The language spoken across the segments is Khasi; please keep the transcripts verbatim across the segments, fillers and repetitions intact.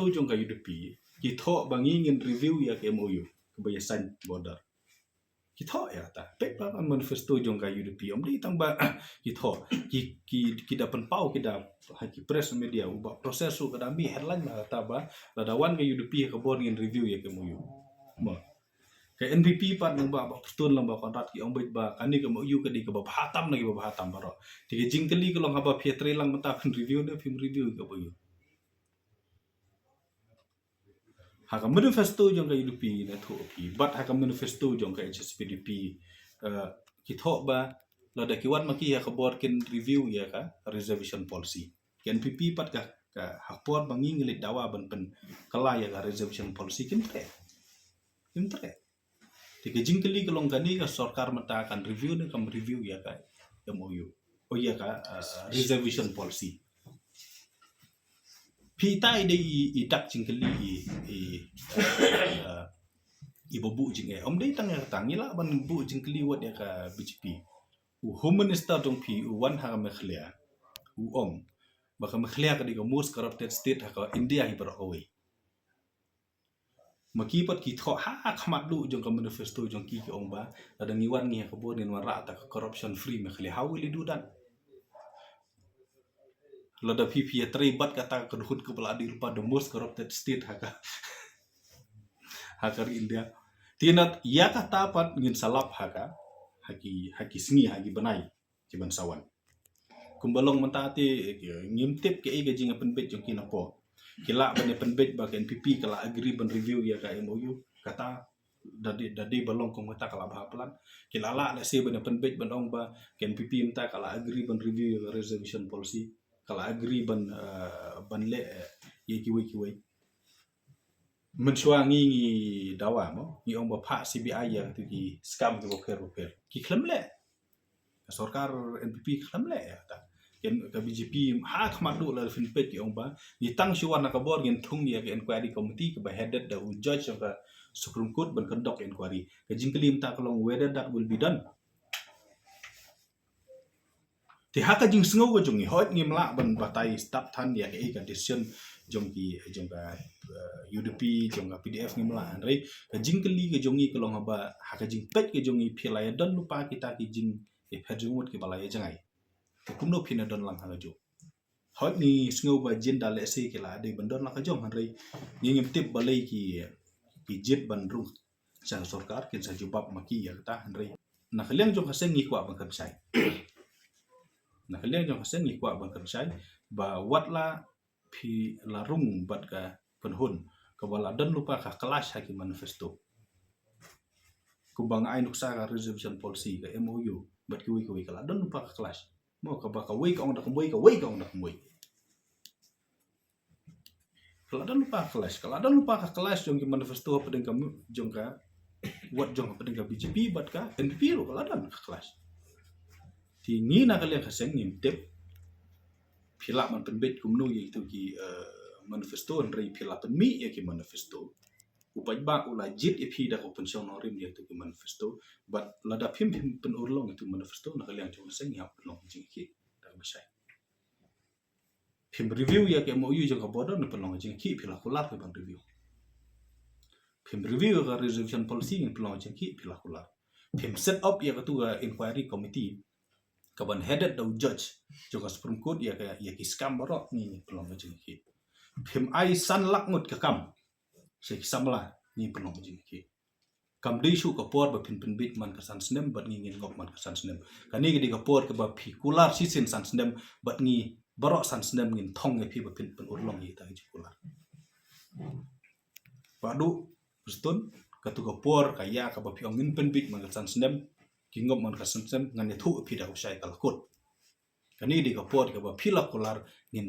jong ka U D P ki thoh ba ngi ngin review ïa ka M O U kaba ïa sign border. Ki thoh ïa kata. Peit ba ka manifesto jong ka U D P, ym dei tang ba ki thoh, ki, ki, ki da pynpaw, ki da ha ki press media, u ba process u ka da mih headline ba kata ba lada wan ka U D P ha ka bor ngin review ïa ka M O U. Mo. Ka N P P pat, nang ba, ba Prestone lang ba Conrad, ki ong beit ba kane ka M O U ka dei kaba bha tam na kiba bha tam baroh. Te ka jingkylli ka long, haba phi ïatrei lang mynta, phin review ne phim review ïa ka M O U? Ha ka manifesto jong ka U D P ne thoh phi, bad ha ka manifesto jong ka H S P D P, eh, ki thoh ba lada ki wan ma ki ha ka bor kin review ïa ka reservation policy. Ka N P P pat ka, ka ha ka por ba ngi ngi leit dawa ban pynkylla ïa ka reservation policy, kim treh. Kim treh. Te ka jingkylli ka long, kane ka sorkar mynta kan review ne kam review ïa ka M O U, o ïa ka, uh, reservation policy. Phi, ita i dei i, i dak jingkylli i, i, uh, i ba buh jingeh. Ym dei tang ïa kata, ngi lah ban buh jingkylli wat ïa ka B J P. U Home Minister jong phi u wan ha ka Meghalaya, u ong ba ka Meghalaya ka dei ka most corrupted state ha ka India hi baroh kawei. Ma ki pat ki thoh ha khmat duh jong ka manifesto jong ki, ki ong ba lada ngi wan ngi ha ka bor ngin wanrah da ka corruption free Meghalaya. How will you do that? Lada phi, phi ïatrei bad kata ka kynhun kaba la dei ruh ba the most corrupted state ha ka, ha ka ri India. Te na ïa kata pat ngin sa lap ha ka, ha ki, ha ki sngi, ha ki bnai kiban sa wan. Kumba long mynta te, eh, ngim tip kaei ka jingïapynbeit jong ki na pdeng. Ki lah ban ïapynbeit ba ka N P P ka la agree ban review ïa ka M O U. Kata da dei, da dei ba long kum kata ka la bha plan. Ki la lah lehse ban ïapynbeit ban ong ba ka N P P mynta ka la agree ban review ïa ka reservation policy. Ka la agree ban, eh, ban leh, eh, ïa kiwei kiwei. Mynshuwa ngi, ngi dawa mo, ngi ong ba phah C B I ïa kito ki scam kiba pher ba pher. Ki khlem leh. Ka sorkar N P P ka khlem leh ïa kata. Ka, ka B J P ha khmat duh la phin peit ki ong ba ngi tang shu wan ha ka bor ngin thung ïa ka inquiry committee kaba headed da u judge jong ka Supreme Court ban conduct inquiry. Ka jingkylli mynta ka long whether that will be done. Te ha ka jingsngew ka jong ngi, hooid ngim lah ban batai stad than ïa kaei ka decision jong ki, jong ka, eh, U D P, jong ka P D F, ngim lah, hynrei ka jingkylli ka jong ngi ka long haba ha ka jingpeit ka jong ngi phi la ïa don lypa kita ki jingïapher jingmut kiba la ïa jngai. Te kumno phin ïa don lang ha kajuh? Hooid ngi sngew ba jin da lehse ki la dei ban don la ka jong, hynrei ngi ngim tip balei ki, ki jied ban rung sha sorkar, kin sa jubab ma ki ïa kata, hynrei na ka liang jong ka seng ngi kwah ban kynshai. Na ka liang jong ka seng ngi kwah ban kynshai ba wat la phi la rung bad ka kynhun kaba la don lypa ka clash ha ki manifesto. Kumba nga ai nuksa ka reservation policy, ka M O U bad kiwei kiwei, ka la don lypa ka clash. Mo, kaba kawei ka ong da kumwei, kawei ka ong da kumwei. Ka la don lypa ka clash, ka la don lypa ka clash jong ki manifesto hapdeng ka mu-, jong ka, wat jong hapdeng ka B J P bad ka N P P ruh ka la don ka clash. Te ngi na ka liang ka seng ngim tip phi lah ban pynbeit kumno ïa kito ki, eh, manifesto, hynrei phi la pynmih ïa ki manifesto. U paidbah u la jied ïa phi da ka pynshong nongrim ïa kito ki manifesto. Bad lada phim, phim pynurlong ïa kito manifesto, na ka liang jong ka seng ngi hap pynlong jingkit da kaba shai. Phim review ïa ka M O U jong ka border, ngin pynlong jingkit, phi la kular phi ban review. Phim review ïa ka reservation policy, ngin pynlong jingkit, phi la kular. Phim set up ïa katu ka inquiry committee kaban headed da u judge jong ka Supreme Court ïa ka, ïa ki scam baroh, ngin pynlong jingkit. Phim ai san lak ngut ka kam sha ki samla, ngin pynlong jingkit. Kam dei shuh ka por ba phin pynbeit man ka san snem bad ngi ngin ngop man ka san snem. Kane ka dei ka por kaba phi kular shisien san snem bad ngi baroh san snem ngin thong ïa phi ba phin pynurlong ïa kita ki jingkular. Ba duh, Prestone, katu ka por ka ïa kaba phi ong ngin pynbeit man ka san snem, ki ngop man ka san snem, ngan ïathuh ïa phi da ka shai ka la kut. Kane ka dei ka por kaba phi la kular ngin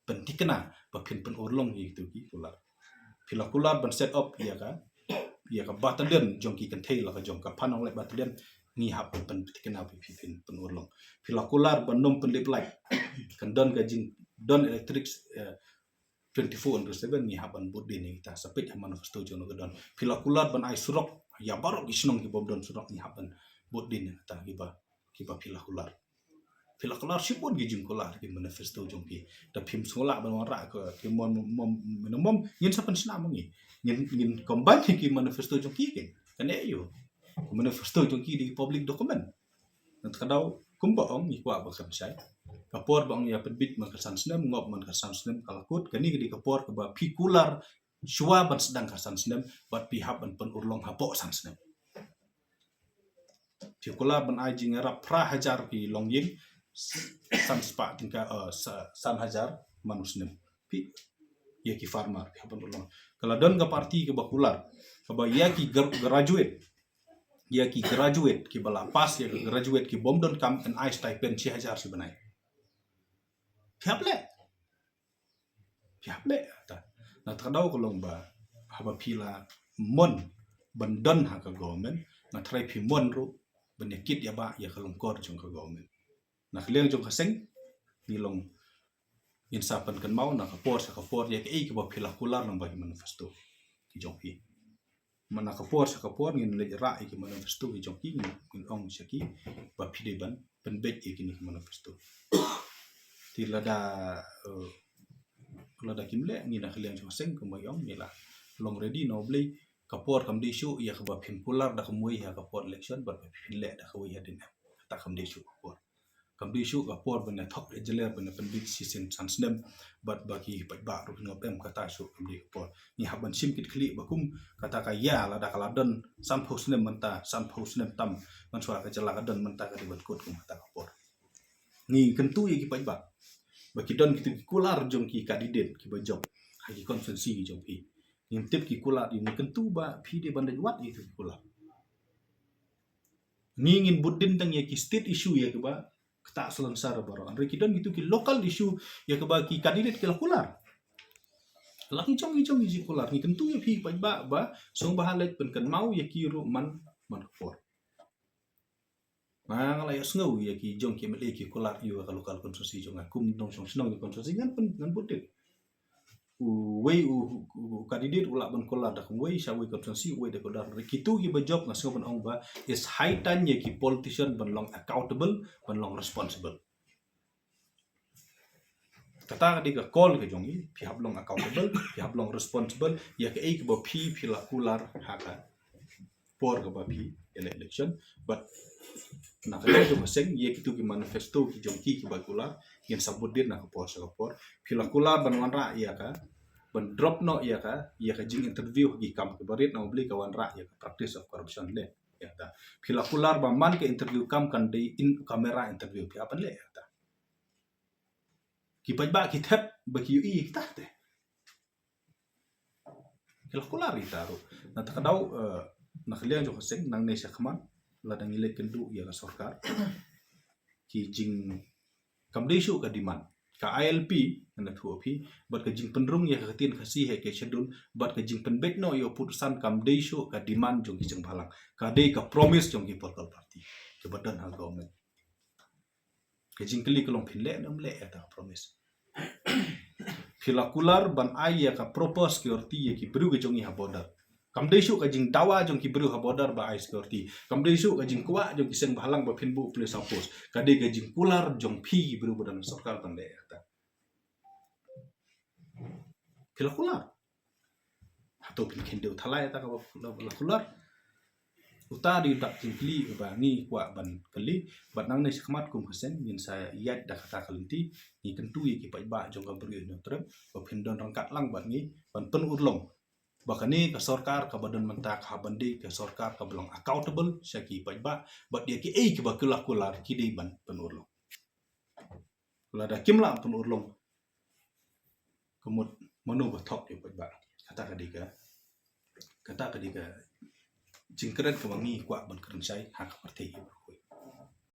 pynthikna ba phin pynurlong ïa kitu ki kular. Phi la kular ban set up ïa ka, ïa ka battalion jong ki kynthei la ka jong ka Phan Aung Hlaing Battalion, ngi hap ban pynthikna ba phi phin pynurlong. Phi la kular ban nym pynlip light, kan don ka jing, don electric, eh, twenty-four into seven, ngi hap ban bud dien ïa kita, sa peit ha manifesto jong no ka don. Phi la kular ban ai surok ïa baroh ki shnong ki bym don surok, ngi hap ban bud dien ïa kita kiba, kiba phi la kular. Phi la kular shibun ki jingkular ki manifesto jong phi. Da phim sngewlah ban wanrah ka ki mon mon minimum ngin sa pynshna ma ngi. Ngin ngin combine ki manifesto jong ki ke. Kane ïoh. Manifesto jong ki dei public document. Nangta ka daw kumba ong ngi kwah ba kan shai. Ka por ba ong ïa pynbit man ka san snem, ngop man ka san snem, ka la kut, kane ka dei ka por kaba phi kular shuwa ban sdang ka san snem, bad phi hap ban pynurlong hapoh san snem. Phi kular ban ai jingïarap phra hajar ki longïing, san spah tyngka, eh, sa- san hajar man u snem. Phi, ïa ki farmer, phi hap ban urlong. Ka la don ka party kaba kular, kaba ïa ki gra- graduate, ïa ki graduate, kiba la pass, ïa ki graduate, ki bym don kam, yn ai stipend shi hajar shi bnai. Phi hap leh. Phi hap leh, ta. Nangta ka daw ka long ba, haba phi la mon ban don ha ka government, nga tharai phi mon ruh ban ïa kit ïa ba ïa ka longkor jong ka government. Na ka liang jong ka seng, ngi long, ngin sa pynkynmaw na ka por sha ka por ïa kaei kaba phi la kular lyngba ki manifesto ki jong phi. Man na ka por sha ka por ngin leit rah ïa ki manifesto ki jong ki, ngin, ngin ong sha ki ba phi dei ban pynbeit ïa kine ki manifesto. Te lada, eh, lada kim leh, ngi na ka liang jong ka seng kumba ong ngi la long ready, na U Blei, ka por kam dei shuh ïa kaba phin kular da kumwei ha ka por election bad ba phin leh da kawei hadien. Kata kam dei shuh ka por. Kam dei shuh ka por ban ïa thok ïa jler ban ïa pynbit shisien san snem bad ba ki paidbah ruh ngop em, kata shuh kam dei ka por. Ngi hap ban shim kit khlieh ba kum kata ka ïa lada ka la don sanphew snem mynta, sanphew snem tam, mynshuwa ka jylla ka don mynta, ka dei ban kut kum kata ka por. Ngi kyntu ïa ki paidbah ba ki don kitu ki kular jong ki candidate kiba jop ha ki constituency ki jong phi. Ngim tip ki kular, ngi kyntu ba phi dei ban leit wad ïa kitu ki kular. Ngi ngin bud dien tang ïa ki state issue ïa kiba ktah salonsar baroh. Hynrei ki don kitu ki local issue ïa kiba ki candidate ki la kular. La ki jong ki jong ki jingkular, ngi kyntu ïa phi paidbah ba sngewbha leit pynkynmaw ïa ki ruh man man ka por. Nga la ïohsngew ïa ki jong ki M L A ki kular ïa ka local constituency jong nga, kum nongshong shnong ki constituency ngan pyn ngan bud dien. Uwei u, u, u candidate u lah ban kular da kumwei sha wei constituency, uwei da kular. Kitu kiba jop nga sngew ban ong ba it's high time ïa ki politician ban long accountable, ban long responsible. Kata ka dei ka call ka jong ngi, phi hap long accountable, phi hap long responsible ïa kaei kaba phi phi la kular ha ka por kaba phi ïaleh election. But na ka liang jong ka seng, ïa kitu ki manifesto ki jong ki kiba kular, ngin sa bud dien na ka por sha ka por. Phi la kular ban wanrah ïa ka, ban drop noh ïa ka, ïa ka jing interview ha ki kam kiba rit, na U Blei ka wanrah ïa ka practice of corruption leh. Ïa ta. Phi la kular ba man ka interview kam kan dei in camera interview, phi hap ban leh ïa ta. Ki paidbah ki thep ba ki ïohi ïa kita te. Ki la kular ïa kita ruh. Nangta ka daw, eh, na ka liang jong ka seng, nangne shakhmat, lada ngi leit kynduh ïa ka sorkar, ki jing, kam dei shuh ka demand. Ka I L P, ngan ïathuh phi, bad ka jingpynrung ïa ka ktien Khasi ha ka schedule, bad ka jingpynbeit noh ïa u putusan, kam dei shuh ka demand jong ki seng bhalang. Ka dei ka promise jong ki political party kiba don ha government. Ka jingkylli ka long phin leh ne ym leh ïa ta ka promise. Phi la kular ban ai ïa ka proper security ïa ki briew ki jong ngi ha border. Kam dei shuh ka jingdawa jong ki briew ha border ba ai security. Kam dei shuh ka jingkwah jong ki seng bhalang ba phin buh police outpost. Ka dei ka jingkular jong phi ki briew ba don ha sorkar ban leh ïa ta. Phi la kular. Hato phin khyndew thala ïa ta kaba la kular. Uta dei u dak jingkylli uba ngi kwah ban kylli. Bad nangne shakhmat kum ka seng ngin sa ïaid da kata ka lynti. Ngi kyntu ïa ki paidbah jong ka Bri u Hynñiewtrep ba phin don ryngkat lang bad ngi ban pynurlong ba kane ka sorkar kaba don mynta ka hap ban dei ka sorkar kaba long accountable sha ki paidbah, bad ïa kiei kiba ki la kular ki dei ban pynurlong. Lada kim lah pynurlong, ka mut mano ba thok ïa u paidbah? Kata ka dei ka, kata ka dei ka jingkren kaba ngi kwah ban kren shai ha ka pyrthei.